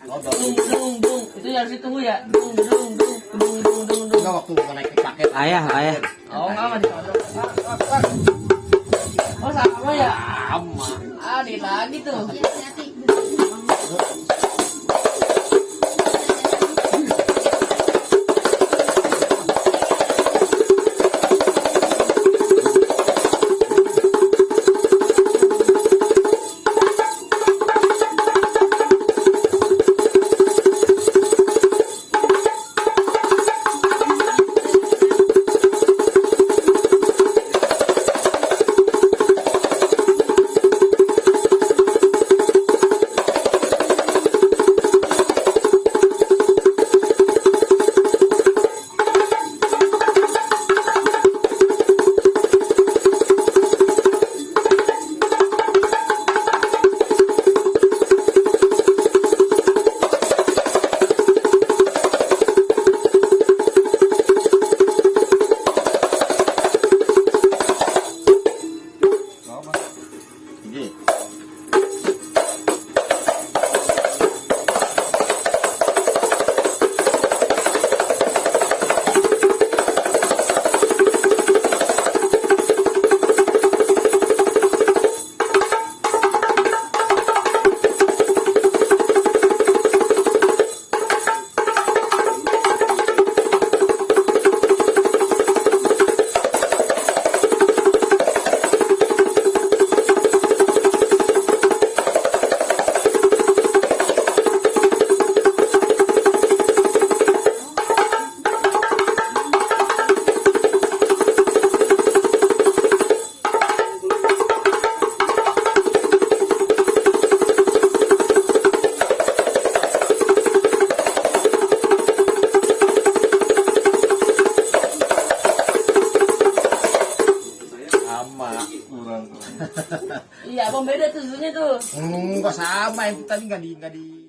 Dung. Itu harus ditunggu ya. Dung. Enggak waktu mau naik paket. Ayah. Oh, enggak ditodong. Oh, sama ya? Sama. Di lagi tuh. Iya, beda tuh susunya tuh. Enggak sama, yang tadi enggak di